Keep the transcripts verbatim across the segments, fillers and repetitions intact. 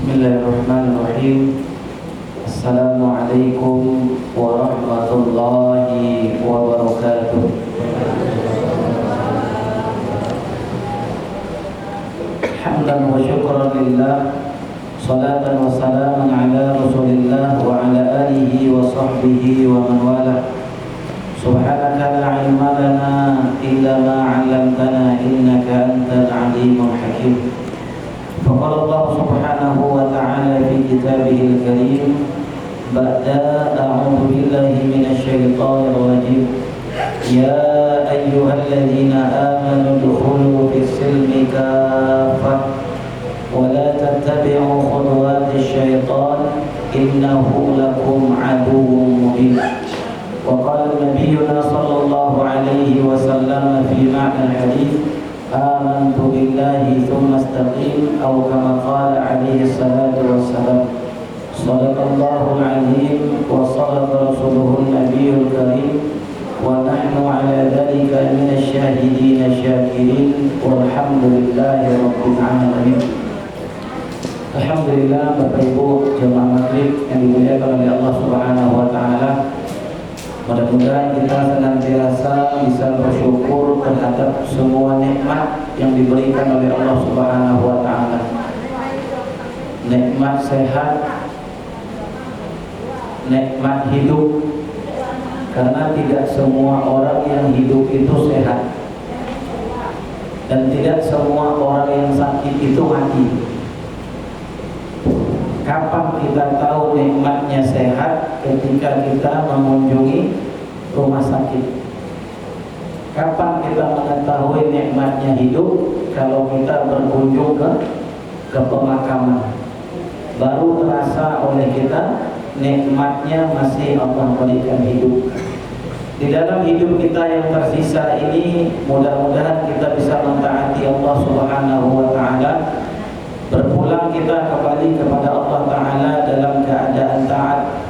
Bismillahirrahmanirrahim. Assalamualaikum warahmatullahi wabarakatuh. Hamdan wa syukran lillah, salatan wa salaman ala Rasulillah wa ala alihi wa sahbihi wa man walah. Subhanaka la ilma lana illa ma 'allamtana, innaka antal alimul hakim. Faqala Allah subhanahu wa ta'ala fi kitabihil karim, ba'da a'udzu billahi minasy syaithanir rajim. Ya ayyuhalladzina amanu udkhulu fis silmi kaffah, wa la tattabi'u khutuwatisy syaitan, innahu lakum aduwwum mubin. Wa qala Nabiyuna sallallahu alaihi wasallam fi ma'nal hadits, "Amantu billahi tsumma istaqim," atau kama qala alaihi salatu wassalam. Shadaqallahul azim wa shadaqa rasuluhun nabiyul karim, wa nahnu ala dzalika minasy syahidina syakirin, walhamdulillahi rabbil alamin. Alhamdulillah, Bapak Ibu jamaah Magrib yang dimuliakan oleh Allah Subhanahu wa taala. Mudah-mudahan kita senantiasa bisa bersyukur terhadap semua nikmat yang diberikan oleh Allah Subhanahu wa taala. Nikmat sehat, nikmat hidup. Karena tidak semua orang yang hidup itu sehat. Dan tidak semua orang yang sakit itu mati. Kapan kita tahu nikmatnya sehat? Ketika kita mengunjungi rumah sakit. Kapan kita mengetahui nikmatnya hidup? Kalau kita berkunjung ke, ke pemakaman. Baru terasa oleh kita nikmatnya masih Allah berikan hidup. Di dalam hidup kita yang tersisa ini, mudah-mudahan kita bisa mentaati Allah Subhanahu wa taala. Berpulang kita kembali kepada Allah Ta'ala dalam keadaan taat.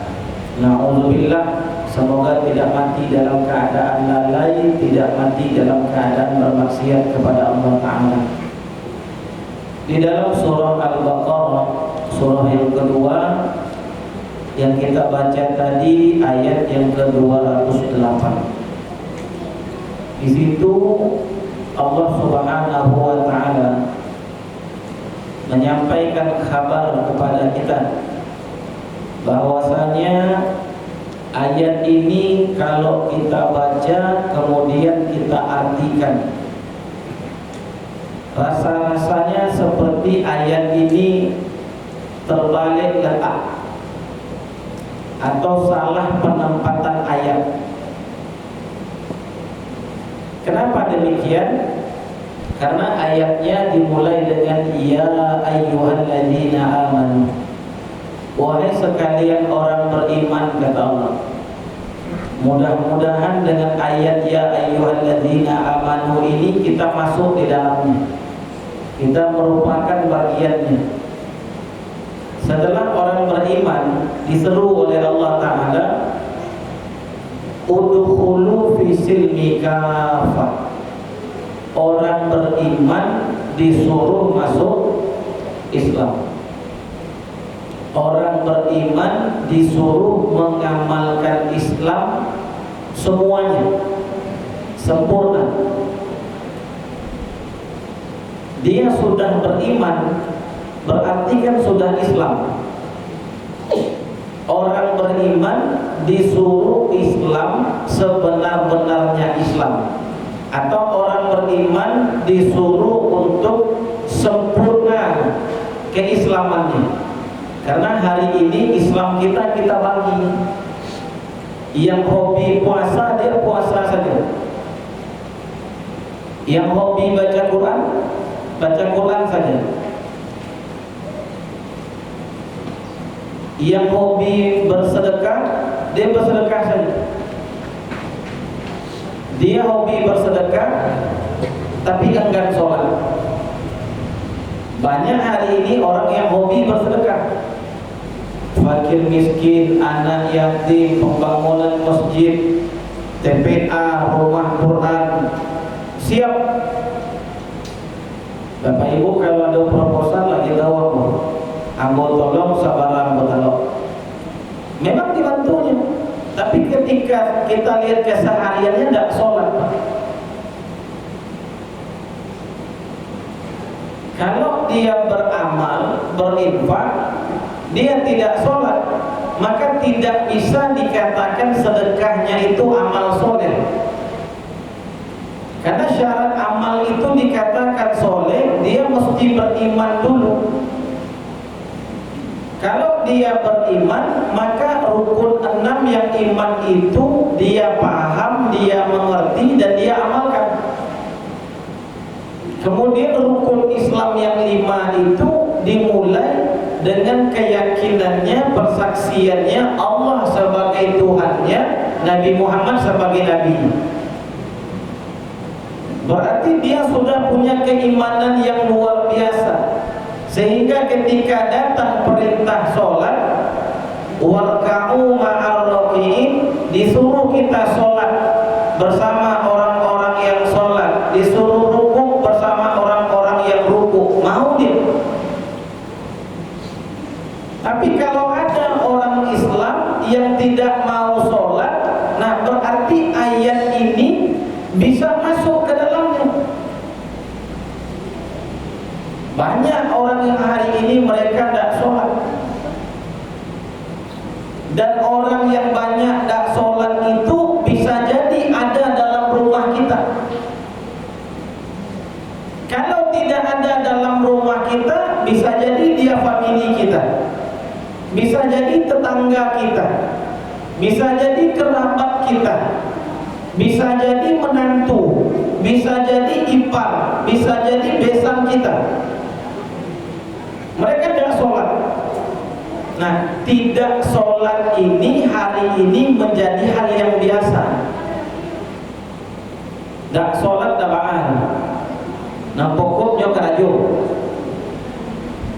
Na'udzubillah, semoga tidak mati dalam keadaan lalai, tidak mati dalam keadaan bermaksiat kepada Allah Ta'ala. Di dalam surah Al-Baqarah, surah yang kedua, yang kita baca tadi, ayat yang kedua ratus delapan. Di situ Allah Subhanahu wa taala menyampaikan kabar kepada kita bahwasanya ayat ini kalau kita baca, kemudian kita artikan, rasa-rasanya seperti ayat ini terbalik letak atau salah penempatan ayat. Kenapa demikian? Karena ayatnya dimulai dengan, "Ya ayyuhalladzina amanu." Wahai sekalian orang beriman, kata Allah. Mudah-mudahan dengan ayat "Ya ayyuhalladzina amanu" ini kita masuk di dalamnya. Kita merupakan bagiannya. Setelah orang beriman diseru oleh Allah Ta'ala, "Udkhulu fi silmi kafah." Orang beriman disuruh masuk Islam. Orang beriman disuruh mengamalkan Islam semuanya, sempurna. Dia sudah beriman, berarti kan sudah Islam. Orang beriman disuruh Islam sebenar-benarnya Islam, atau orang beriman disuruh untuk sempurna keislamannya. Karena hari ini Islam kita, kita bagi. Yang hobi puasa, dia puasa saja. Yang hobi baca Quran, baca Quran saja. Yang hobi bersedekah, dia bersedekah saja. Dia hobi bersedekah, tapi enggan sholat. Banyak hari ini orang yang hobi bersedekah. Fakir miskin, anak yatim, pembangunan masjid, T P A, rumah Quran, siap. Bapak Ibu, kalau ada proposal lagi tahu apa? Tolong sabarang batalo. Memang dibantunyo. Tapi ketika kita lihat kesehariannya, ndak sholat, Pak. Kalau dia beramal, berinfak, dia tidak sholat, maka tidak bisa dikatakan sedekahnya itu amal soleh. Karena syarat amal itu dikatakan soleh, dia mesti beriman dulu. Kalau dia beriman, maka rukun enam yang iman itu dia paham, dia mengerti, dan dia amalkan. Kemudian rukun Islam yang lima itu dimulai dengan keyakinannya, persaksiannya Allah sebagai Tuhannya, Nabi Muhammad sebagai Nabi. Berarti dia sudah punya keimanan yang luar biasa, sehingga ketika datang perintah sholat, "Warka'u ma'ar raki'in," disuruh kita sholat bersama orang-orang yang sholat, disuruh rukuk bersama orang-orang yang rukuk. Mau dia? Tapi kalau ada orang Islam yang tidak mau sholat, nah, berarti ayat ini bisa masuk ke dalamnya. Banyak orang yang hari ini mereka tidak sholat. Dan orang yang banyak tidak sholat itu bisa jadi ada dalam rumah kita. Kalau tidak ada dalam rumah kita, bisa jadi dia famili kita, bisa jadi tetangga kita, bisa jadi kerabat kita, bisa jadi menantu, bisa jadi ipar, bisa jadi besan kita. Mereka tidak sholat. Nah, tidak sholat ini hari ini menjadi hal yang biasa. Dak solat dak baa, nan pokoknyo karajo.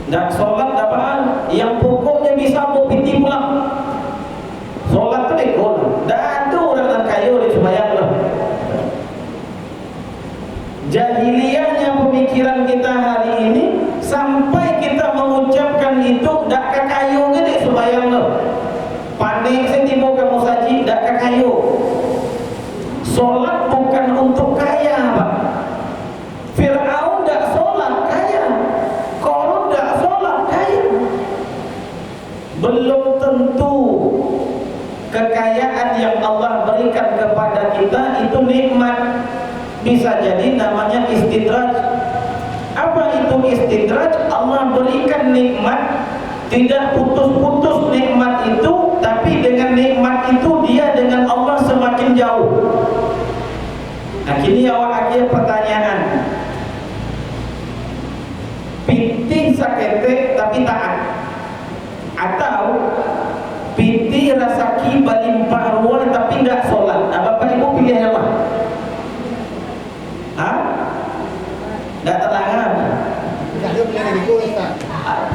Dak solat dak baa, yang pokoknyo bisa ambo pitih pulang. Solat tu beko lah, dak ado urang nan kayo dek sumbayang tu. Jahiliahnyo pamikiran kita hari ini, sampai kita mangucapkan itu, dak ka kayo ge dek sumbayang tu. Panek se tibo ka musajik, dak ka kayo. Solat bukan untuk kaya, Pak. Firaun dak solat, kaya. Korun dak solat, kaya. Belum tentu kekayaan yang Allah berikan kepada kita itu nikmat. Bisa jadi namanya istidraj. Apa itu istidraj? Allah berikan nikmat, tidak putus-putus nikmat itu, tapi dengan nikmat itu dia dengan Allah semakin jauh. Nah, kini awak agiah pertanyaan. Pitih saketek tapi taat, atau pitih rasaki balimpah ruah tapi ndak solat? Nah, Bapak Ibu pilihan apa? Ha? Ndak tadanga.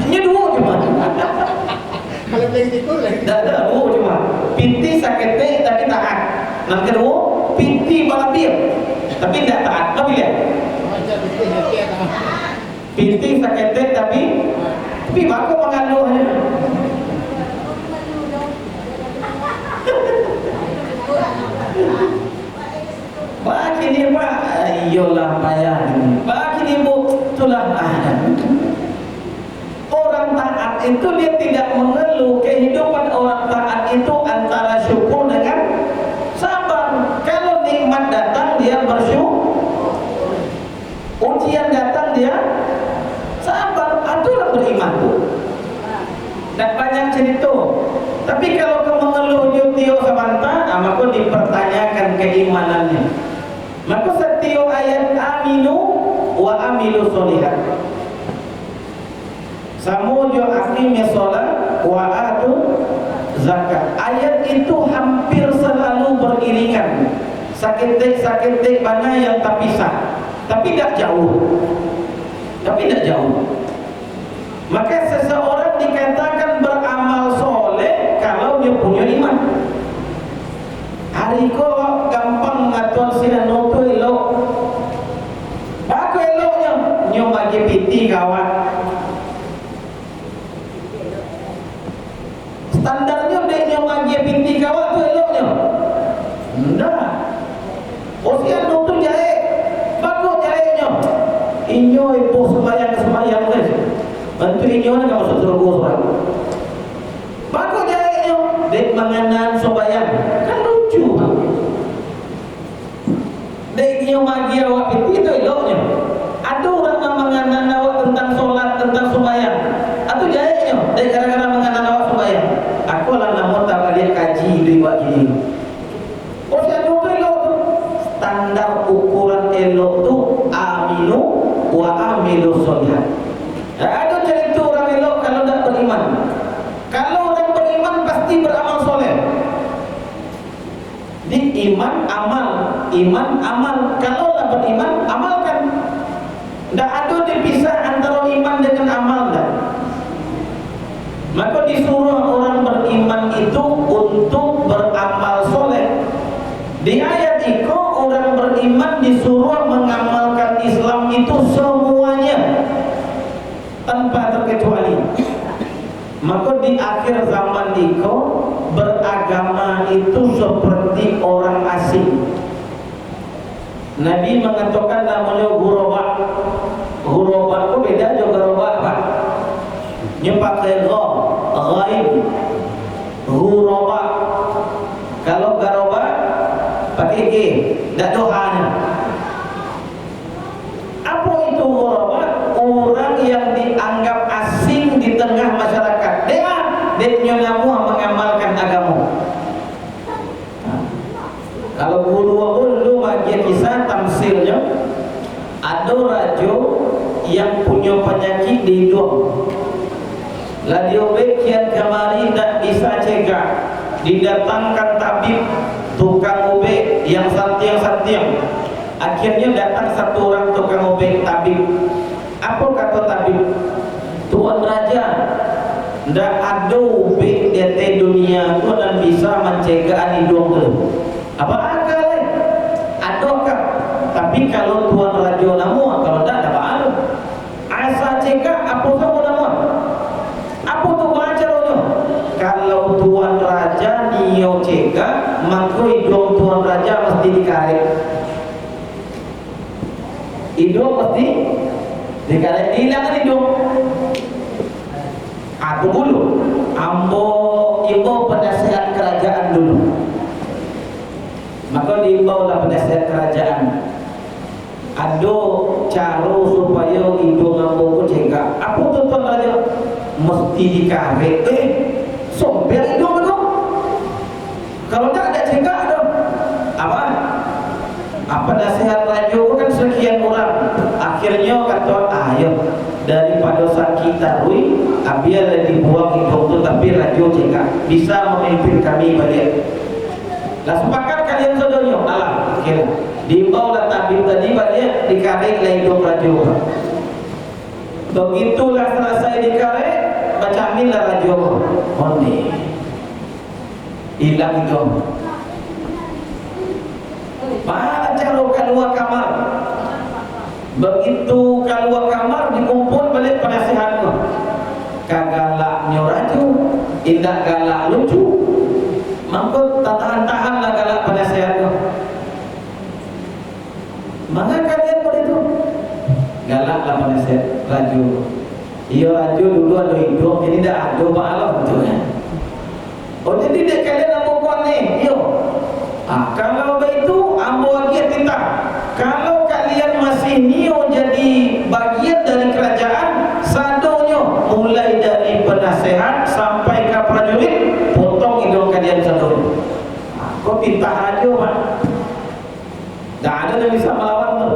Inyo duo cuma. Kalau pilih itu lah. Dak ado, duo cuma. Pitih saketek tapi taat. Nan kaduo, pitih balabih tapi ndak taat. Kau pilih? Macam pitih saketek, taat. Pitih saketek tapi, tapi bako mangaluahnyo. Bakini, Pak, iyolah payah. Bakini, Bu, itulah. Ah. Orang taat itu dia tidak mengeluh. Kehidupan orang taat itu antara syukur dengan sabar. Kalau nikmat datang, dia bersyukur. Ujian datang, dia sabar. Itulah beriman tu. Dak banyak cerita. Tapi kalau ka mengeluh jo tio sabanta, ah, mako dipertanyakan keimanannya. Mako satiok ayat aminu wa amilu solihat. Samo jo aqimis shalah wa atu zakat. Ayat itu hampir selalu beriringan. Saketek-saketek bana yang tapisah. Tapi dak jauh. Tapi dak jauh. Maka seseorang dikatakan beramal soleh kalau dia punya iman. Ari ko gampang ngatua si anu tu elok. Bako eloknyo, nyo bagi pitih kawan. Anu tu jahek, bako jaheknyo. Inyo ibo sumbayang-sumbayang tu. Bantu inyo ni ka masuak surugo surang. Bako jaheknyo, dek manganaan sumbayang. Kan lucu, ha? Dek inyo maagiah awak pitih tu eloknyo. Ado urang nan manganaan awak tantang solat, tantang sumbayang. Atu jaheknyo, dek gara-gara manganaan awak sumbayang. Ako lah namo tabaliak kaji iduik awak kini. Oh, si anu tu elok tu. Standar ukuran elok tu, aminu wa amilu sholihat. Dak ado carito urang elok kalau dak beriman. Kalau urang beriman, pasti beramal soleh. Di iman, amal, iman, amal. Kalau lah beriman, amalkan. Ndak ado dipisah antaro iman dengan amal, ndak. Maka disuruh orang beriman itu untuk beramal soleh. Di ayat iko, orang beriman disuruh mengamalkan Islam itu semuanya, tanpa terkecuali. Maka di akhir zaman iko, beragama itu seperti orang asing. Nabi mangatokan namonyo ghuraba. Ghuraba ko beda jo garaba, Pak. Nyo pakai gha, ghain. Ghuraba. Kalau garaba, pakai ge, dak do hanyo. Apo itu ghuraba? Urang yang dianggap asing di tengah masyarakat. Dek a, dek nyo namuah mangamalkan agamo. Kalau guru ambo dulu maagiah kisah tamsilnyo, ado rajo yang punyo panyakik di iduang. Lah diubek kian kamari, indak bisa cegak. Didatangkan tabib, tukang ubek yang santiang-santiang. Akhirnyo datang satu urang tukang ubek, tabib. Apo kato tabib? "Tuan Raja, ndak ado ubek di ateh dunia ko nan bisa mancegakan iduang tu." "Apo akal, eh?" "Ado akal. Tapi kalau Tuan Rajo namuah, kalau ndak, ndak baa doh." "Asa cegak, apo samo namuah?" "Apo tu baa caronyo?" "Kalau Tuan Raja nio cegak, mako iduang Tuan Raja mesti dikarek." Iduang pasti dikarek, diilangan iduang. Ah, tunggu dulu. Ambo imbau panasihat karajaan dulu. Mako diimbaulah panasihat karajaan. Ado caro supayo iduang ambo ko cegak. Apo tu, Tuan Rajo? Mesti dikarek. Eh, sompel iduang tu. Kalau ndak, ndak cegak doh. Apo? Apo nasihat rajo ko kan sakian urang. Akhirnyo kato, "Ah, iyo, daripado sakik taruih, ah, bialah dibuang iduang tu, tapi rajo cegak. Bisa mamimpin kami baliak." Lah sapakat kalian sadonyo? Alah, oke lah. Diimbaulah tabib tadi baliak, dikarek lah iduang rajo. Bagitulah salasai dikarek, bacaminlah rajo. Ondeh. Ilang iduang. Baa caro kalua kamar? Bagitu kalua kamar, dikumpul baliak panasihat tu. Ka galaknyo rajo, indak galak lucu. Mangko tatahan-tahanlah galak panasihat tu. Manga kalian baitu? Galaklah panasihat rajo. Iyo, rajo dulu ado iduang, kini ndak ado, baa lah tu kan. Oh, jadi dek kalian ambo ko aneh? Iyo. Ah, kalau baitu, ambo agiah titah. Kalau kalian masih nio jadi bagian dari karajaan, sadonyo, mulai dari penasehat sampai ka prajurit, potong iduang kalian sadonyo. Ah, ko titah rajo, Pak. Ndak ado nan bisa malawan tu.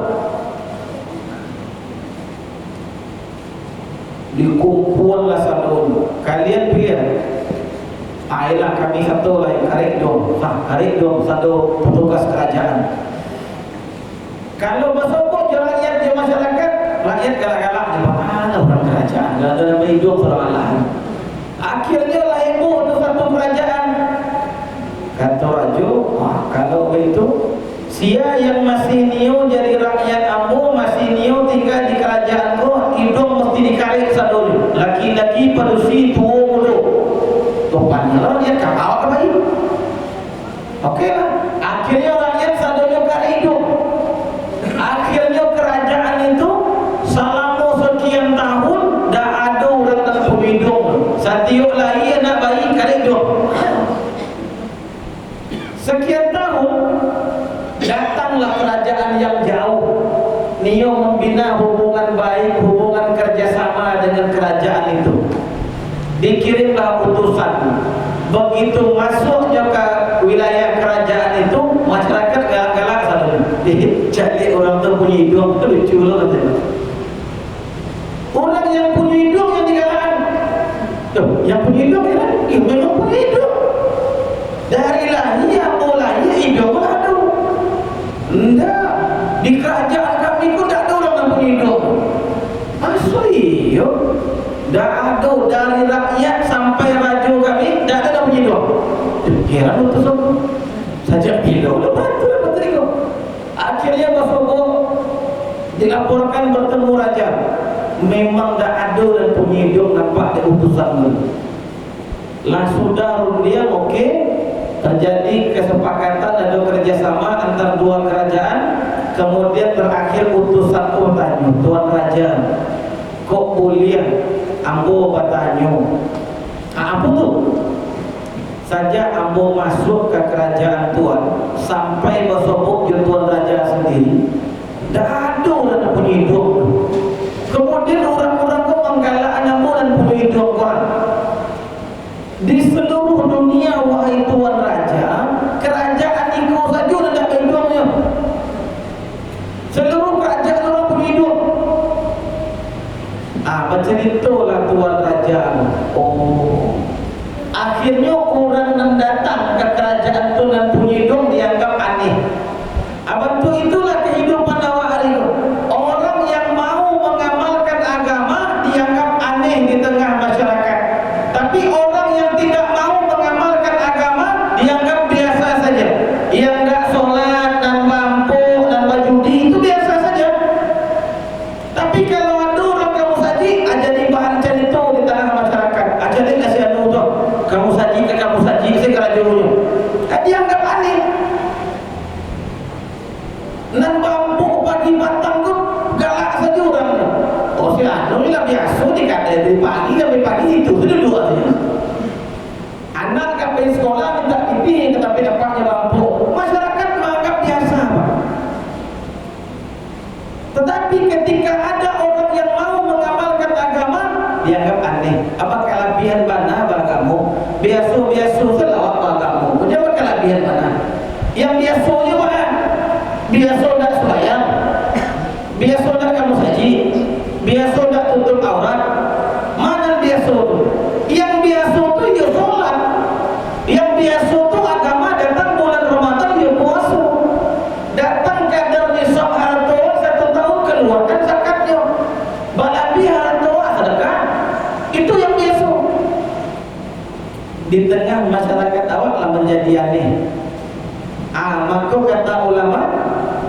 Dikumpuanlah sadonyo. Kalian piliah. Ah, iyolah, kami sato lah, karek dong. Nah, karek dong, sado patugas karajaan. Kalau basobok jo rakyat, jo masyarakat, rakyat galak-galak, "Di mana urang karajaan? Galak-galak iduang surang alah." Akhirnyo lah heboh tu satu karajaan. Kato rajo, "Wah, kalau baitu, sia yang masih nio jadi rakyat ambo, masih nio tingga di karajaan ko, iduang musti dikarek sadonyo, laki-laki, padusi, tuo, mudo." Topanyo lah rakyat ka bawah ka bayi. Oke lah, akhirnyo rakyat sadonyo karek iduang. Satiok lai anak bayi karek doh. Sekian tahun, datanglah kerajaan yang jauh, nio membina hubungan baik, hubungan kerjasama dengan kerajaan itu. Dikirimlah utusan. Begitu masuknya ka wilayah kerajaan itu, masyarakat galak-galak sadonyo. Eh, caliak urang tu punyo iduang tu, lucu lo, katonyo. Urang yang punyo iduang yang digalakan. Tuh, yang punyo iduang, ya kan? Iyo, memang punyo iduang. Dari lahia, ambo lahia, iduang pun ado. Ndak, di kerajaan kami ko ndak ado urang nan punyo iduang. Maso iyo? Ndak ado, dari rakyat sampai rajo kami, ndak ado nan punyo iduang. Heran utusan. Sajak bilo lah batua, batua ko. Akhirnya basobok, dilaporkan bertemu raja. Memang ndak ado nan punyo iduang nampak dek utusan tu. Lah sudah rundiang, oke, terjadi kesepakatan atau kerjasama antar dua kerajaan, kemudian terakhir utusan tu batanyo, "Tuan Raja, kok buliah ambo batanyo?" "Ah, apo tu?" "Sajak ambo masuak ka karajaan Tuan, sampai basobok jo Tuan Raja sandiri, ndak ado urang nan punyo iduang tu. Kemudian urang-urang ko manggalak ambo nan punyo iduang ko." Di seluruh dunia, wahai Tuan Raja, kerajaan iko sajo nan ndak baiduangnyo. Seluruh kerajaan urang punyo iduang. Ah, bacaritolah Tuan Raja. Oh. Akhirnyo urang nan datang ka kerajaan tu nan punyo iduang dianggap aneh. Ah, bantuak itulah kehidupan awak hari ko. Orang yang mau mengamalkan agama dianggap aneh di tengah masyarakat. Tapi orang yang tidak mau mengamalkan agama dianggap biasa saja. Yang dak solat, nan bampuk, nan bajudi, itu biasa saja. Tapi kalau ado urang ka musajik, ah, jadi bahan carito di tangah masyarakat. Ah, jadi lah si anu tu, ka musajik, ka musajik, si karajonyo. Ah, dianggap aneh. Nan bampuk pagi patang tu galak sajo urang tu. Oh, si anu ni lah biaso di kadai dari pagi sampai pagi situ tu duduak tu. Anak ka pai sekolah mintak pitih ka tampek apaknyo bampuk. Masyarakat maanggap biasa, Pak. Tetapi ketika ada orang yang mau mengamalkan agama, dianggap aneh. Apa kalabihan bana baagamo? Biaso-biaso sajo lah awak baagamo. Jan bakalabihan bana. Yang biasonyo mah, biaso ndak sumbayang, biaso ndak ka musajik, biaso ndak tutup aurat. Ma nan biaso tu? Yang biaso tu iyo solat. Yang biaso tu agama datang bulan Ramadan iyo puaso. Datang kadar nisab harato satu tahun, kaluakan zakatnyo. Balabiah harato, sadakah. Itu yang biaso. Di tengah masyarakat awak lah manjadi aneh. Ah, mako kata ulama,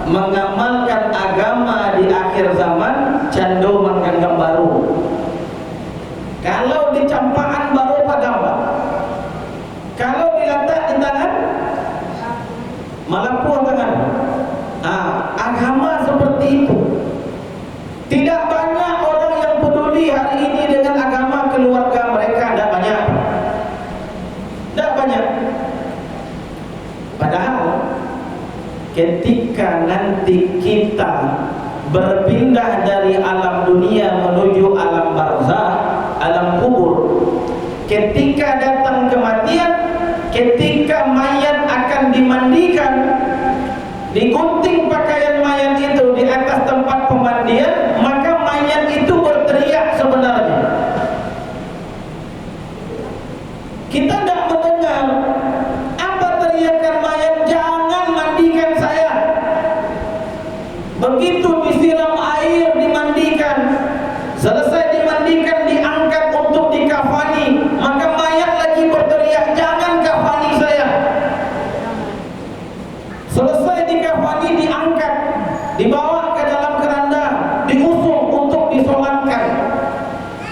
mangamalkan agama di akhir zaman cando mangganggang baru. Kalau di campakan baru padam, Pak. Kalau dilatak di tangan, malapuah tangan. Ah, agama seperti itu. Tidak banyak orang yang peduli hari ini dengan agama keluarga mereka, tidak banyak. Tidak banyak. Padahal, ketika nanti kita berpindah dari alam dunia menuju alam barzah, alam kubur, ketika datang kematian, ketika mayat akan dimandikan, digunting pakaian mayat itu di atas tempat pemandian, maka mayat itu berteriak sebenarnya. Kita ndak mendengar apa teriakan mayat, "Jangan mandikan saya." Begitu disiram air, dimandikan, selesai dimandikan, diangkat untuk dikafani, maka mayat lagi berteriak, "Jangan kafani saya." Selesai dikafani, diangkat, dibawa ke dalam keranda, diusung untuk disolatkan.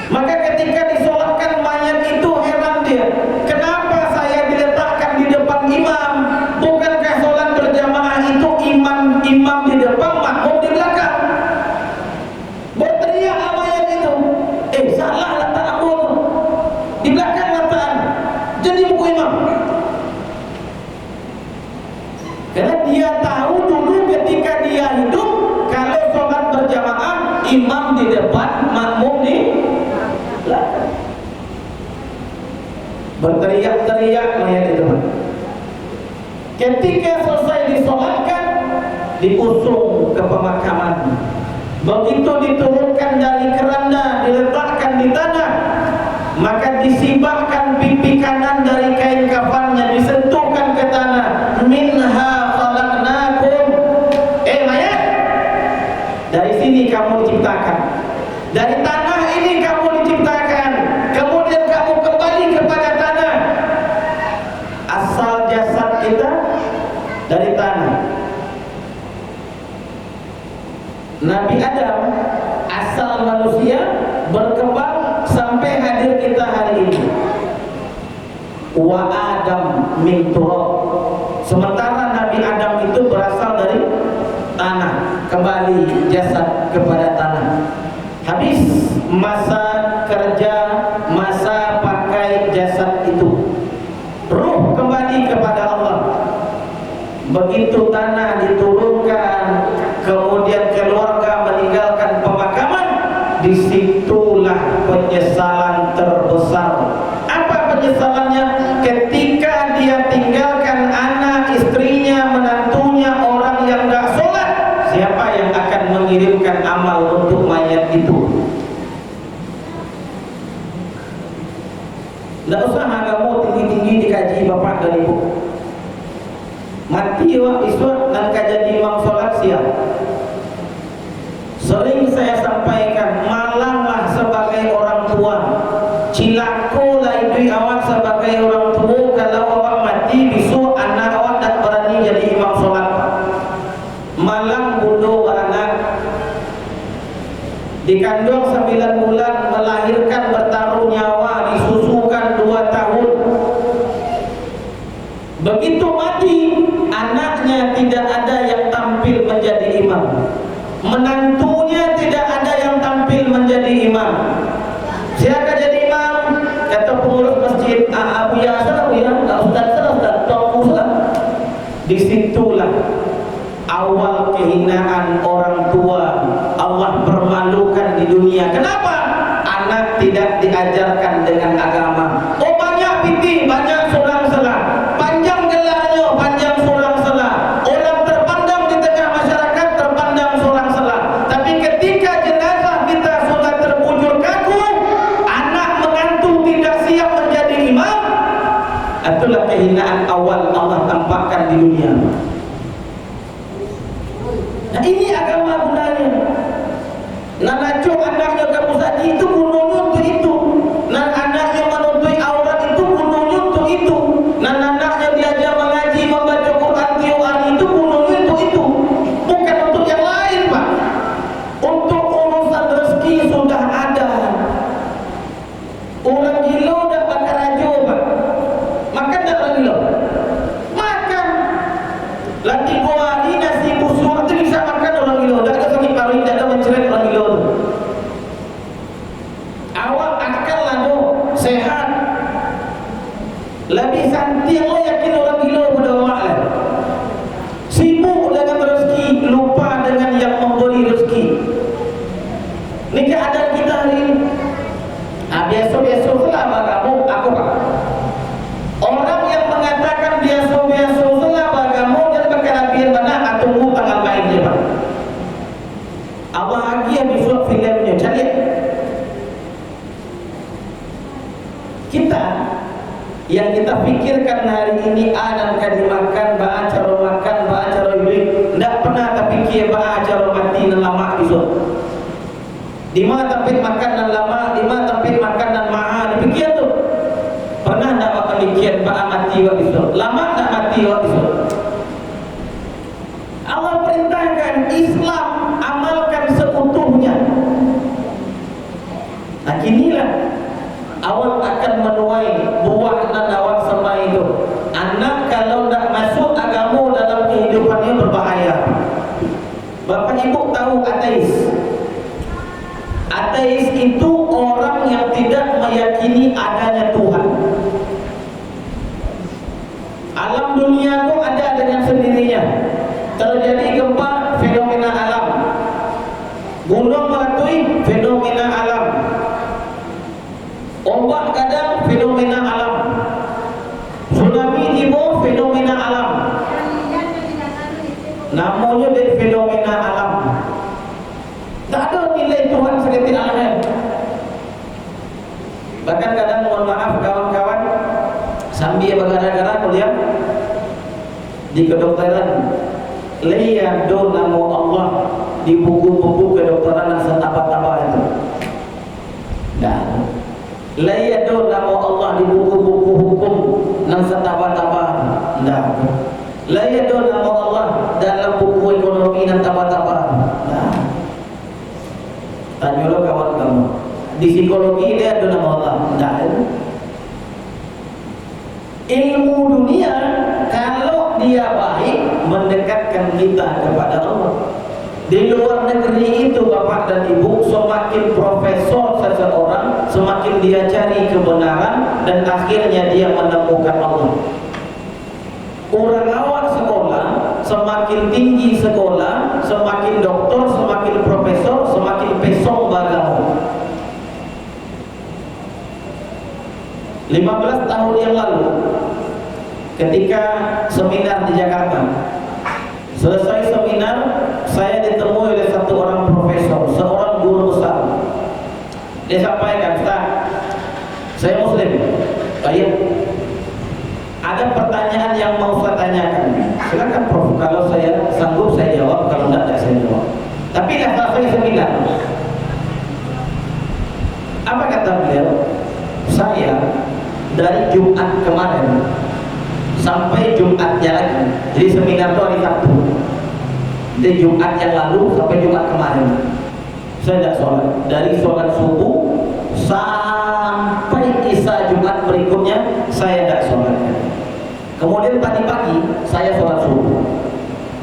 Maka ketika disolatkan mayat itu, heran dia, "Kenapa saya diletakkan di depan imam? Bukankah solat berjamaah itu imam, imam di depan, makmum di belakang?" Berteriaklah mayat itu, "Eh, salah latak ambo tu. Di Imam di depan, makmum di belakang. Berteriak-teriak mayat itu. Ketika selesai disolatkan, diusung ke pemakaman. Begitu diturunkan dari keranda, diletakkan di tanah, maka disibakkan pipi kanan dari kain kafannya, disentuhkan ke tanah. "Minha khalaqnakum." Eh, mayat, dari sini kamu diciptakan. Dari tanah ini kamu diciptakan. Kemudian kamu kembali kepada tanah. Asal jasad kita dari tanah. Nabi Adam, asal manusia, berkembang sampai hadir kita hari ini. "Wa Adam min turab." Sementara Nabi Adam itu berasal dari tanah, kembali jasad kepada tanah. Habis masa kerja, masa pakai jasad itu, ruh kembali kepada Allah. Begitu tanah diturunkan, kemudian keluarga meninggalkan pemakaman, di situlah penyesalan terbesar. Apa penyesalannya? Ketika dia tinggalkan anak, istrinya, menantunya, orang yang nggak sholat, siapa yang akan mengirimkan amal untuk mayat itu? Ndak usah agamo tinggi-tinggi dikaji, Bapak dan Ibu. Mati awak bisuak, nan ka jadi imam sholat sia? Sering saya sampaikan, malanglah sebagai orang tua. Cilako lah iduik awak sebagai orang tua, kalau awak mati bisuak, anak awak ndak barani jadi imam sholat. Malang bundo baranak, dikanduang sambilan bulan, melahirkan, bertaruh nyawa, disusukan dua tahun. Begitu mati, anaknya tidak ada yang tampil menjadi imam. Menantunya tidak ada yang tampil menjadi imam. Sia ka jadi imam? Kata pengurus masjid, "Ah, Abuya salah, Buya. Ah, Ustaz salah, Ustaz. Tuanku salah." Di situlah awal kehinaan orang tua Allah permalukan di dunia. Kenapa? Anak tidak diajarkan dengan agama. Oh, banyak pitih, banyak surang salah. Panjang gelarnyo, panjang surang salah. Orang terpandang di tengah masyarakat, terpandang surang salah. Tapi ketika jenazah kita sudah terbujur kaku, anak menantu tidak siap menjadi imam, itulah kehinaan awal Allah tampakkan di dunia. Nah, ini agama gunanya. Nan acuah anaknyo ka musajik itu gunonyo untuk itu. Nan anaknyo manuntuik aurat itu gunonyo untuk itu. Nan anaknyo diaja mangaji, mambaco Quran tiok ari itu gunonyo untuk itu. Bukan untuk yang lain, Pak. Untuk urusan rezeki sudah ada. Urang gilo dak bakarajo, Pak. Makan dak urang gilo? Makan. Lah tigo ari nasi busuak tu bisa makan urang gilo. Dak ado sakik paruik, dak ado mancret urang gilo tu. Awak akal ado, sehat. Labiah santiang lo yakin urang gilo pado awak lah. Sibuk dengan rezeki, lupa dengan yang memberi rezeki. Ini keadaan kita hari ini. Ah, biaso-biaso salah baagamo, aku, Pak. Orang yang mengatakan biaso-biaso salah baagamo, jan bakalabihan bana, ah, tunggu tanggal main je, Pak. Allah agiah bisuak filmnyo, caliak. Kita, yang kita pikirkan hari ini, a nan ka dimakan, baa caro makan, baa caro iduik, ndak pernah tapikia baa caro mati nan lamak bisuak. Di ma tampek makan nan lamak, di ma tampek makan nan maha, dipikia tu. Pernah ndak awak pamikian baa mati awak bisuak? Lamak ndak mati awak bisuak? Allah perintahkan, Islam amalkan seutuhnya. Nah, kinilah awak akan menuai buah nan awak semai tu. Anak kalau ndak masuk agamo dalam kehidupannya, berbahaya. Bapak Ibu tahu ateis? Ateis itu orang yang tidak meyakini adanya Tuhan. Alam dunia ko ada dengan sendirinya. Terjadi gempa, fenomena alam. Gunung Patuih, fenomena alam. Ombak gadang, fenomena alam. Tsunami tibo, fenomena alam. Namonyo dek fenomena alam. Tak ado nilai Tuhan saketek alam lain. Bahkan kadang, mohon maaf, kawan-kawan, sambia bagara-gara kuliah di kedokteran, lai ado namo Allah di buku-buku kedokteran nan sataba-taba itu. Ndak ado. Lai ado namo Allah di buku-buku hukum nan sataba-taba. Ndak ado. Lai ado namo Allah dalam buku ekonomi nan taba-taba. Ndak ado. Tanyolah kawan kamu. Di psikologi lai ado namo Allah? Ndak ado. Ilmu dunia, kalau dia baik, mendekatkan kita kepada Allah. Di luar negeri itu, Bapak dan Ibu, semakin profesor seseorang, semakin dia cari kebenaran, dan akhirnya dia menemukan Allah. Urang awak sekolah, semakin tinggi sekolah, semakin doktor, semakin profesor, semakin pesong baagamo. Lima belas tahun yang lalu, ketika seminar di Jakarta, selesai seminar, saya ditemui oleh satu orang profesor, seorang guru besar. Dia sampaikan, "Ustaz, saya Muslim." "Baik. Ada pertanyaan yang mau saya tanyakan." "Silakan, Prof. Kalau saya sanggup, saya jawab. Kalau tidak, tidak saya jawab." Tapi dah selesai seminar. Apa kata beliau? "Saya dari Jumat kemarin sampai Jumatnya lagi." Jadi seminar tu hari Sabtu. Dari Jumat yang lalu sampai Jumat kemarin. Saya tidak sholat. Dari sholat subuh sampai Isya Jumat berikutnya, saya tidak sholat. Kemudian tadi pagi, saya sholat subuh.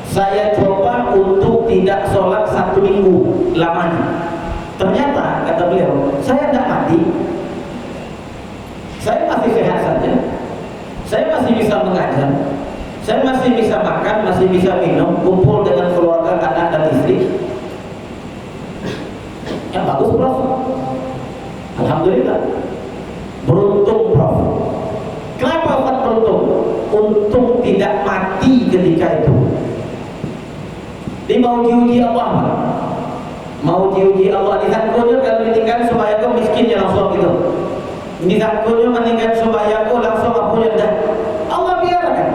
Saya coba untuk tidak sholat satu minggu lamanya. Ternyata, kata beliau, saya tidak mati. Saya masih sehat saja. Saya masih bisa mengajar. Saya masih bisa makan, masih bisa minum, kumpul dengan keluarga, anak dan istri. Yang bagus, Prof. Alhamdulillah. Beruntung, Prof. Kenapa Ustaz beruntung? Untung tidak mati ketika itu. Dia mauji-uji Allah, Pak. Mauji-uji Allah. Disangkonyo kalau ditinggal sumbayang ko miskin je langsung gitu. Disangkonyo maninggal sumbayang ko langsung apo je dah. Allah biarkan.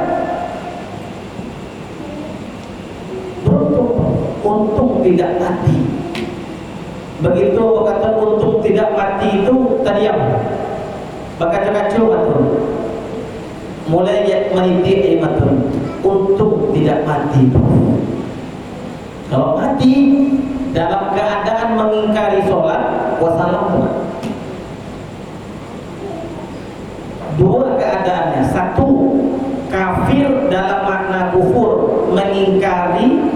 Beruntung, untung tidak mati. Begitu berkata untung tidak mati itu, tadiam. Bakaco-kaco mata. Mulai manitik aia mata. Untung tidak mati. Kalau mati dalam keadaan mengingkari sholat, wassalam. Dua keadaannya. Satu, kafir dalam makna kufur, mengingkari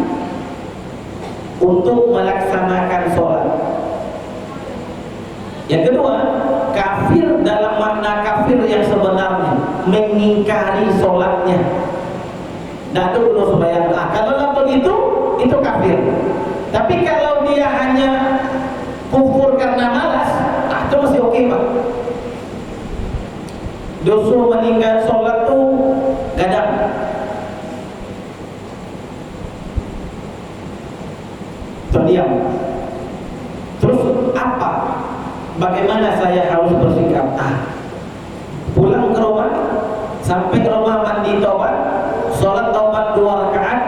untuk melaksanakan sholat. Yang kedua, kafir dalam makna kafir yang sebenarnya, mengingkari sholatnya. Ndak ado guno sumbayang. Ah, kalau lah begitu, itu kafir. Tapi kalau dia hanya kufur karena malas, ah, itu masih oke, Pak. Doso maninggal sholat tu gadang. Terdiam. Terus apa? Bagaimana saya harus bersikap? Ah, pulang ke rumah, sampai ke rumah mandi taubat, sholat taubat dua rakaat,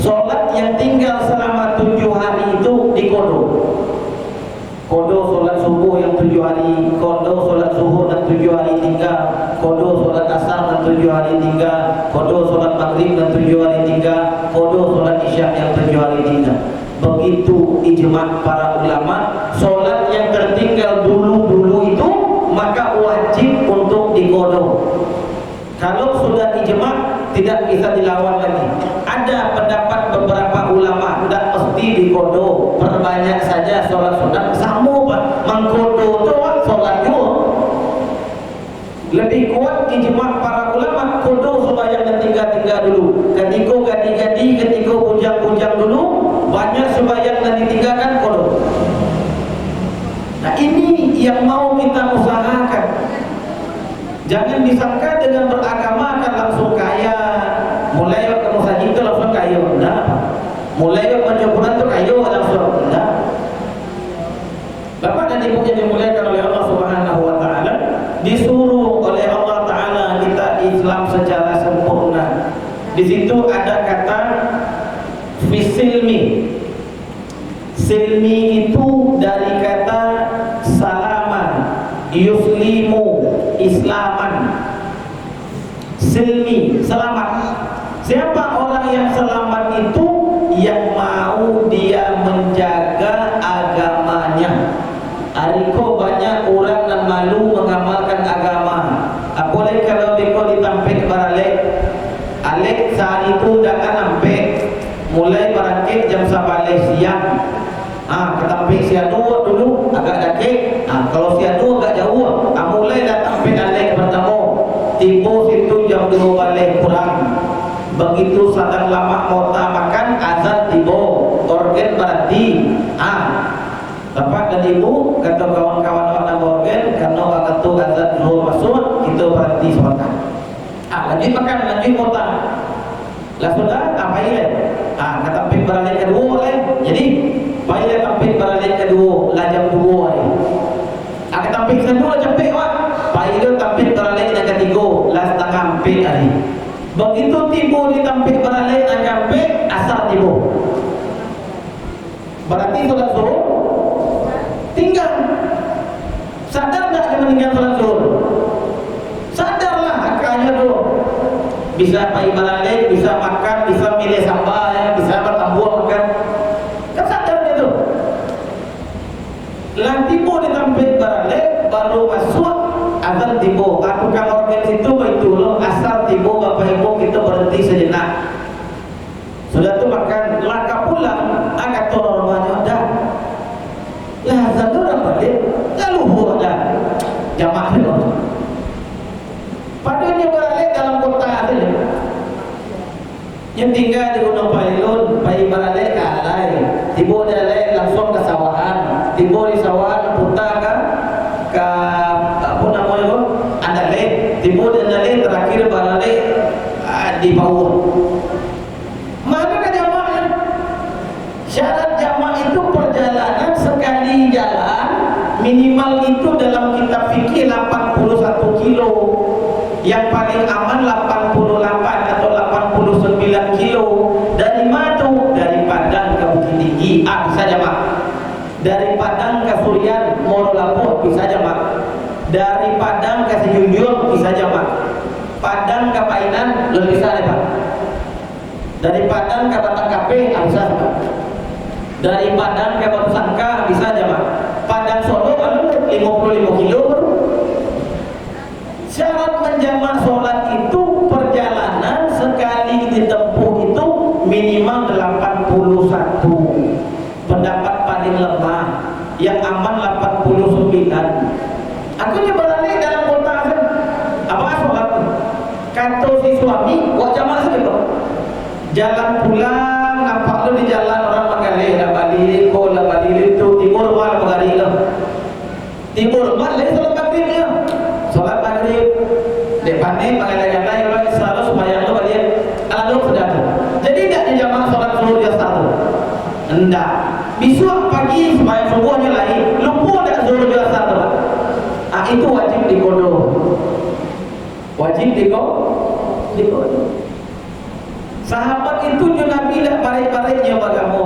sholat yang tinggal selama tujuh hari itu dikodo. Kodo sholat subuh yang tujuh hari, kodo sholat zuhur nan tujuh hari tingga, kodo sholat asar nan tujuh hari tingga, kodo sholat magrib nan tujuh hari tingga, kodo sholat isya yang tujuh hari tingga. Begitu ijma' para ulama, sholat yang tertinggal dulu-dulu itu maka wajib untuk dikodo. Kalau sudah ijma', tidak bisa dilawan lagi. Ada pendapat beberapa ulama, ndak mesti dikodo, perbanyak saja sholat sunat. Samo, Pak, mangkodo tu, Pak, sholat juo. Lebih kuat ijma' para ulama, kodo sumbayang nan tingga-tingga dulu. Katiko gadih-gadih, katiko bujang-bujang dulu, banyak sumbayang nan ditinggakan, kodo. Jangan disangka dengan beragama akan langsung kaya. Mulai awak ka musajik tu langsung kayo, ndak. Mulai awak mancukuran tu kayo langsung, ndak. Bapak dan Ibu yang dimuliakan oleh Allah Subhanahu wa Ta'ala, disuruh oleh Allah Ta'ala kita Islam secara sempurna. Di situ ada kata fisilmi. Silmi itu dari kata salama, yuslimu, islaman. Silmi, selamat. Siapa orang yang selamat itu? Yang mau dia menjaga agamanya. Ari ko banyak urang nan malu mangamalkan agama. Apolai kalau beko di tampek baralek. Alek sahari tu undangan ampek. Mulai barangkek jam sabaleh siang. Ah, ka tampek si anu dulu, agak dakek. Ah, kalau si anu agak jauah, ah, mulailah tampek alek partamo. Tibo situ jam duo baleh kurang. Bagitu sadang lamak mota makan, azan tibo, orgen baranti. Ah, Bapak dan Ibu, kato kawan-kawan awak nan baorgen, karano wakatu azan zuhur masuak, kito baranti sabanta. Ah, lanjuik makan, lanjuik mota. Lah sudah, ah, pai lai. Ah, ka tampek baralek kaduo lai. Jadi, pai lai tampek baralek kaduo, lah jam duo lai. Ah, ka tampek saduo lah capek, wak. Pai lo tampek baralek nan katigo, lah satangah ampek lai. Bagitu tibo di tampek baralek nan kaampek, asa tibo. Bararti salat zuhur tingga. Sadar ndak dia maningga salat zuhur? Sadarlah, akanyo tu bisa pai balalek, bisa makan, bisa milih samba, ya, bisa batambuah makan. Kan sadar dia tu. Lah tibo di tampek baralek, baru masuak azan tibo. Ah, tukang orgen situ baitu lo, asar tibo, Bapak Ibu, kito baranti sajenak. Sudah tu makan, lah ka pulang, ah, kato urang rumahnyo, "Dah, lah azan urang baliak, lah luhua dah, jamak tu." Padahal nyo baralek dalam kota sajo. Nyo tingga di Gunung Pailun, pai baralek ka Alai. Tibo di Alai, langsuang ka Sawahan. Tibo di Sawahan, puta ka, ka, apo namonyo ko? Andaleh. Tibo di Andaleh, tarakhir baralek, ah, di Pauah. Mano ka jamaknyo? Syarat jamak itu perjalanan sekali jalan, minimal itu dalam kitab fikih lapan puluh satu kilo. Yang paling aman lapan puluh lapan atau lapan puluh sembilan kilo. Dari ma tu? Dari Padang ka Bukittinggi. Ah, bisa jamak. Dari Padang ka Surian, Muaro Labuah, bisa jamak. Dari Padang ka Sijunjuang, bisa jamak. Padang ka Painan, lah bisa deh, Pak. Dari Padang ka Batang Kapeh, ah, bisa, Pak. Dari Padang ka Batusangka, bisa jamak. Padang Solok, anu, limo puluah limo kilo baru. Syarat manjamak solat itu, perjalanan sekali ditempuh itu minimal delapan puluh satu. Pendapat paling lemah, yang aman lapan puluh sembilan. Akhirnyo baralek dalam kota tu. Apo solat tu? Kato si suami, "Wak jamak sajo, Pak." Jalan pulang, nampak tu di jalan urang manggaleh, lah baliak ko, lah baliak tu, tibo rumah lah magarik tu. Tibo rumah, lai solat magribnyo. Solat magrib. Dek panek, bagadai-gadai, urang sarato sumbayang lo baliak. Alah, sudah tu. Jadi, indak dijamak solat zuhur jo asar tu? Indak. Bisuak pagi sumbayang subuhnyo lai, lupo dak zuhur jo asar tu, Pak? Ah, itu wajib diqodo. Wajib diqo-, diqodo. Sahabat itu jo Nabi dak barek-bareknyo baagamo.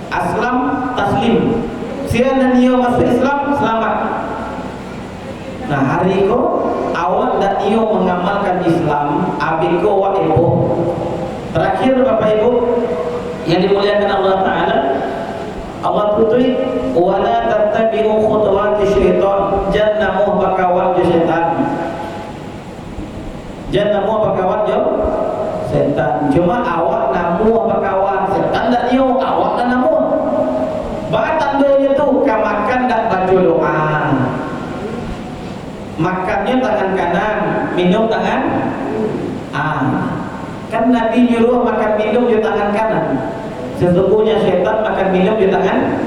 Aslam, taslim. Sia nan nio masuak Islam, salamat. Nah, ari ko, awak dak nio mangamalkan Islam, abih ko awak eboh. Tarakhir, Bapak Ibu yang dimuliakan Allah Taala, Allah tutuik, "Wala tattabi'u khutuwati syaitan." Jan namuah bakawan jo setan. Jan namuah bakawan jo setan. Cuma awak namuah bakawan, setan dak nio, awak nan namuah. Ba tandonyo tu, ka makan dak baco doa. Makannyo tangan kanan, minum tangan, ah. Kan Nabi nyuruah makan minum jo tangan kanan. Sasungguhnya setan makan minum jo tangan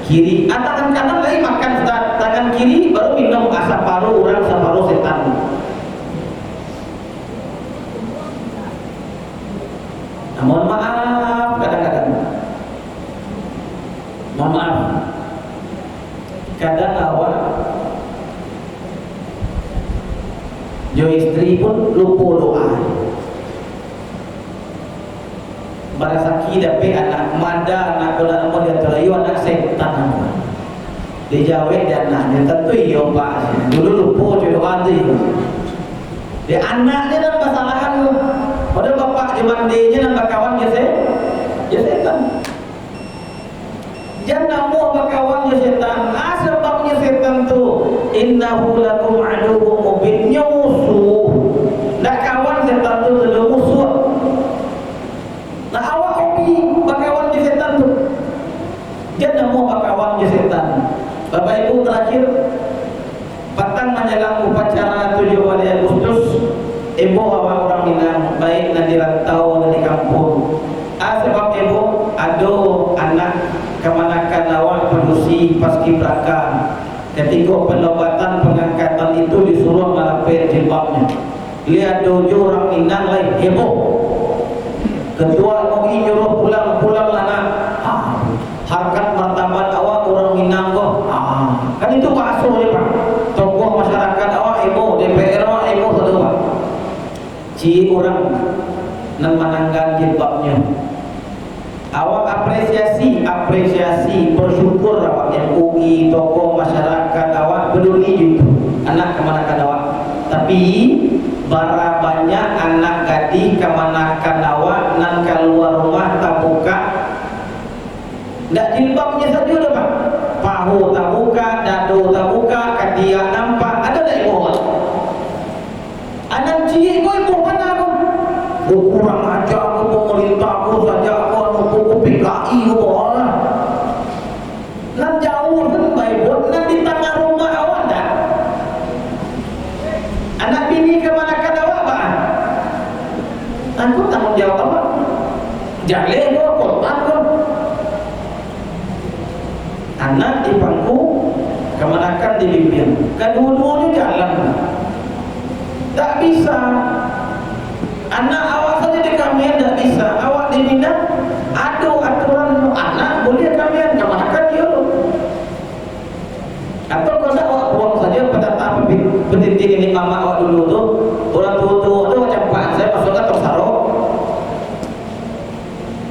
Kiri, ah, tangan kanan lai makan, Ustaz. Tangan kiri baru minum, ah, saparuh urang, saparuh setan. Nah, mohon maaf, kadang-kadang. Mohon maaf. Kadang awak jo istri pun lupo doa. Barasaki dapek anak, mada anak ko nak namo di ateh rayo, anak setan. Dijawek di anaknyo, "Tantu iyo, Pak. Dulu lupo jo doa tu, iyo." Di anaknyo nan basalahan tu. Padahal bapak jo mandenyo nan bakawan jo se-, jo setan. Jan namuah bakawan jo setan. Ah, sababnyo setan tu, "Innahu lakum aduwwum mubin." Nyo musuh. Ndak kawan setan tu, tu musuh. Nah, awak hobi bakawan jo setan tu. Jan namuah bakawan jo setan. Bapak Ibu, terakhir, patang manjalang upacara tujuah baleh Agustus, eboh awak urang Minang, baik nan di rantau, nan di kampuang. Ah, sabab eboh, ado anak kamanakan awak padusi paskibraka. Katiko panobatan pangangkatan itu disuruah malapeh jilbabnyo. Lai ado juo urang Minang lai heboh. Ketua M U I nyuruah pulang, pulanglah nak. Ha, harkat martabat awak urang Minang ko. Ha, kan itu bahaso je, Pak. Tokoh masyarakat awak heboh, D P R awak heboh sado, Pak. Ciek urang nan mananggang jilbabnyo. Awak apresiasi, apresiasi, bersyukur awak M U I, tokoh masyarakat awak peduli jo itu, anak kamanakan awak. Tapi, bara banyak anak gadih kamanakan awak nan kalua rumah tabukak, ndak jilbabnyo sajo doh, Pak. Paho tabukak, dado tabukak, katiak nampak, ado ndak ibo awak? Anak ciek ko ibo bana ko. Ko kurang aja ko pamarintah ko, sajak ko anu ko, ko P K I ko bawa lah. Nan jauah tu baibut, nan di tangah rumah awak ndak? Anak bini kamanakan awak, Pak? Angku tanggung jawab awak. Jaleh ko, korban ko. Anak di pangku, kamanakan di bibia. Kaduo-duonyo jalan. Tak bisa. Anak awak sajo dikamian tak bisa. Awak di Minang, ado aturan anak buliah kamian, kamanakan iyo lo. Atau kalau ndak, awak buang sajo patatah pe-, petiti niniak mamak awak dulu tu. Urang tuo-tuo tu macam pan, sajo masuak ka tong sarok.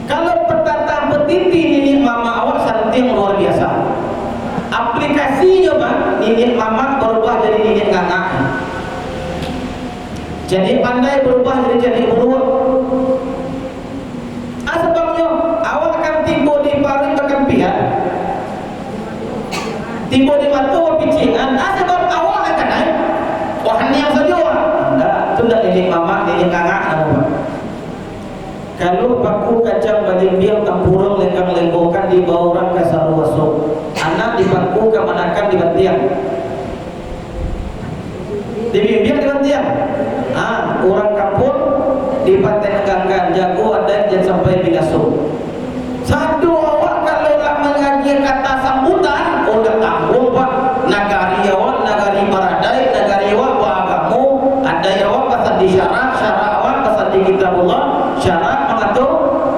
Kalau patatah petiti niniak mamak awak santiang luar biasa. Aplikasinyo, Pak, niniak mamak barubah jadi niniak ngangak. Cadiak pandai barubah jadi cadiak buruak. Ah, sababnyo, awak kan tibo di paruik bakampihan, tibo di mato bapicikan. Ah, sabab awak lah kanai. Wah, niang sajo, ah. Ndak, tu ndak niniak mamak, niniak ngangak namo, Pak. Kalau paku kacang balimbiang, tampuruang lenggang-lenggokan, dibawa urang ka saruaso. Anak di paku, kamanakan di bantiang. Di bibia, di bantiang. Ha, urang kampuang dipatenggangkan, jago adaik jan sampai binaso. Sado awak kalau lah mangagiah kata sambutan, oh, dak tangguang, Pak. Nagari awak, nagari baradaik, nagari awak baagamo, adaik awak basandi syarak, syarak awak basandi Kitabullah, syarak mangato,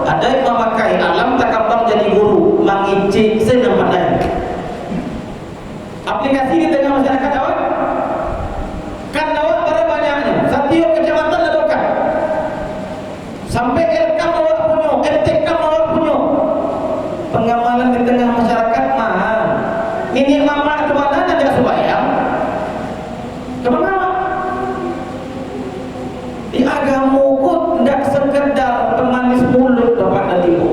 adaik mamakai, alam takambang jadi guru, mangicik se nan pandai. Aplikasi di tengah masyarakat awak, kan awak bara banyaknyo, satiok kacamatan ado kan. Sampai L K M awak punyo, L T K M awak punyo. Pangamalan di tengah masyarakat mah, niniak mamak tu bana nan indak sumbayang. Ka manga awak? Di agamo ko ndak sekedar pemanis mulut, Bapak dan Ibu.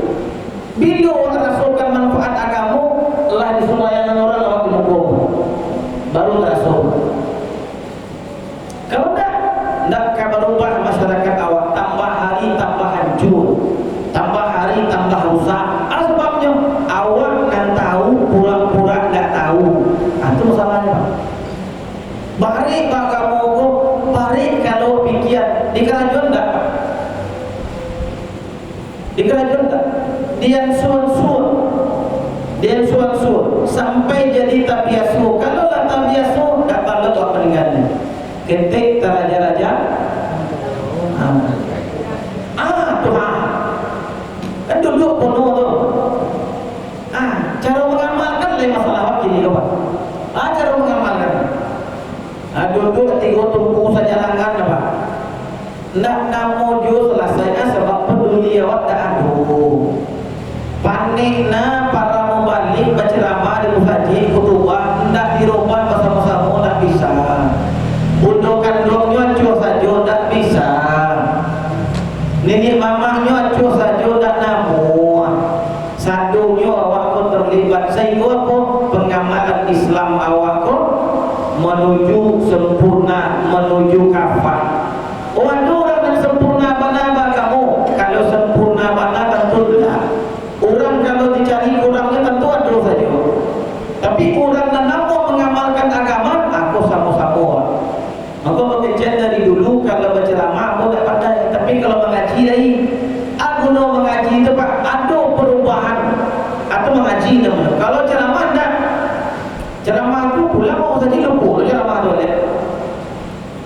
Bilo awak rasokan manfaat agamo, lah disumbayangan urang awak di muko, baru taraso. Kalau ndak, ndak ka barubah masyarakat awak, tambah hari tambah hancua, tambah hari tambah rusak. Apo sababnyo? Awak nan tahu pura-pura ndak tahu. Ah, tu masalahnyo, Pak. Barek baagamo ko, barek kalau pikia, di karajoan ndak, Pak? Di karajoan tak? Diansua-ansua. Den suan-suan, sampai jadi tabiaso. Kalau lah tabiaso, dak tahan awak maninggalan. Ketek taraja-raja. Ah. Ah, tu, ah. Kan duduak pono tu. Ah, caro mangamalkan lain masalah awak kini ko, Pak. Ah, caro mangamalkan. Ah, duduak tigo tumpu sajalangan, Pak. Ndak namo juo salasai, ah, sabab paduli awak ndak ado. Panek na para mubalik bacaramah di musajik, khutubah, ndak dirobah basamo-samo, ndak bisa. Bundo kanduangnyo acuah sajo, ndak bisa. Niniak mamaknyo acuah sajo, ndak namuah. Sadonyo awak ko tarlibat, sahinggo apo? Pangamalan Islam awak ko manuju sampurna, manuju kafah. Oh, ado urang nan sampurna bana baagamo? Kalau sampurna bana, tantu indak. Urang kalau dicari kurangnyo, tantu ado sajo. Tapi urang nan namuah mangamalkan agamo, ah, ko samo-samo. Mako, mangecek dari dulu, kalau bacaramah, ambo dak pandai. Tapi kalau mangaji, lai. A guno mangaji tu, Pak, ado parubahan. Atau mangaji namonyo. Kalau caramah, ndak. Caramah tu pulang, urang sajo lupo tu caramah tu, lai.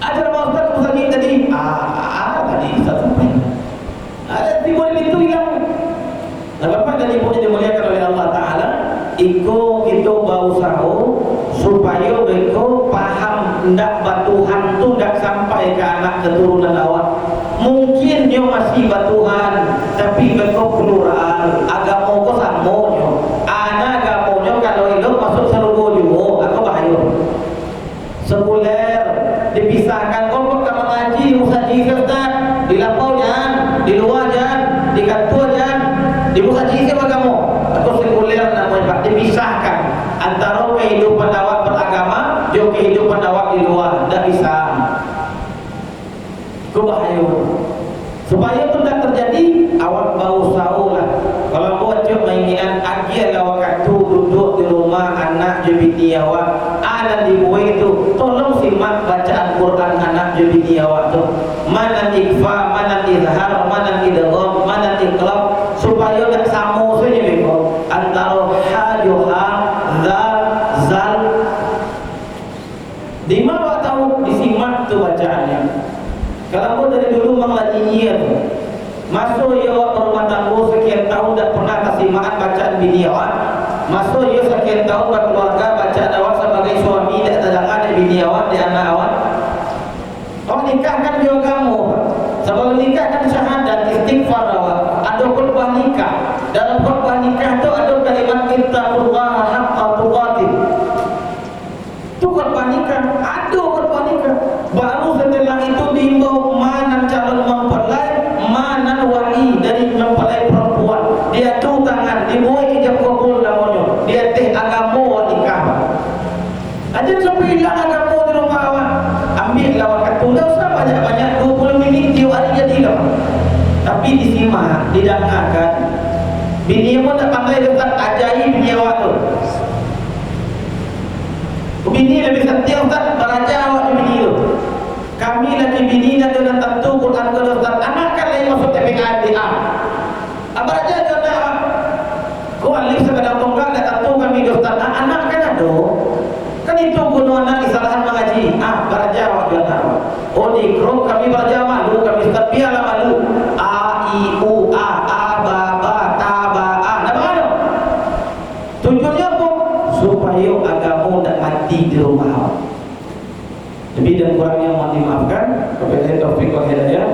A, caramah ustaz, ustaz ni tadi. Ah, ah, tadi ustaz sampai. Ada timbul pintu hilang. Nah, Bapak dan Ibu yang dimuliakan oleh Allah Ta'ala, iko kito bausaho supayo beko paham, ndak batuhan tu ndak sampai ka anak keturunan awak. Mungkin nyo masih batuhan, tapi beko plural, agamo ko samo nyo. Ana agamonyo kalau elok masuk sarugo juo, ako bahayo. Sekuler, dipisahkan, kok ka mangaji di musajik se, Ustaz? Di lapau jan, di lua jan, di kantua jan, di musajik se bagamo. Atau sekuler namonyo, Pak, dipisahkan antaro kahidupan awak baragama jo kahidupan awak di lua, ndak bisa. Ko bahayo. Supayo tu ndak tarjadi, awak bausaholah. Kalau ambo acok mainginan, agiahlah wakatu duduak di rumah anak jo bini awak. A nan dibuek tu, tolong simak bacaan Quran anak jo bini awak tu. Ma nan ikhfa, ma nan izhar, ma nan idgham, ma nan iqlab, supayo ndak samo sajo beko antaro ha jo ha, za, zal. Dima awak tahu, disimak tu bacaannyo. Kalau ambo dari dulu memang lah nyinyia tu. Maso iyo awak barumah tanggo sakian tahun dak pernah tasimakan bacaan bini awak. Maso iyo sakian tahun bakeluarga, bacaan awak sabagai suami dak tadanga dek bini awak, dek anak awak. Awak nikahkan jo agamo, Pak. Sabalum nikah kan syahadat, istighfar awak. Ado khutbah nikah. Dalam khutbah nikah tu ado kalimat, "Ittaqullaha haqqa tuqatih." Tu khutbah nikah, ado khutbah nikah. Baru setelah itu diimbau, ma nan calon mempelai, ma nan wali dari mempelai perempuan. Diadu tangan, dibuek ijab kabul namonyo. Di ateh agamo awak nikah. Aja sampai ilang agamo di rumah awak. Ambiaklah wakatu, ndak usah banyak-banyak, dua puluh minit tiok hari jadilah. Tapi disimak, didangakan. Bini pun ndak pandai, Ustaz, ajari bini awak tu. Bini labiah santiang, Ustaz, baraja awak jo bini tu. Kami laki bini ndak ado nan tantu Quran ko doh, Ustaz. Anak kan lai masuak T P K M D A. Ah, baraja jo anak awak. Ko alif sakadar tunggal ndak tantu kami doh, Ustaz. Ah, anak kan ado. Kan itu guno anak disalahan mangaji. Ah, baraja awak jo anak awak. Oh, di grup kami baraja malu, kami Ustaz, bialah malu. A, i, u, a, a, ba, ba, ta, ba, a. Ndak baa doh. Tujuannyo apo? Supayo agamo ndak mati di rumah awak. Lebih dan kurangnya mohon dimaafkan. Wabillahi taufiq wal hidayah.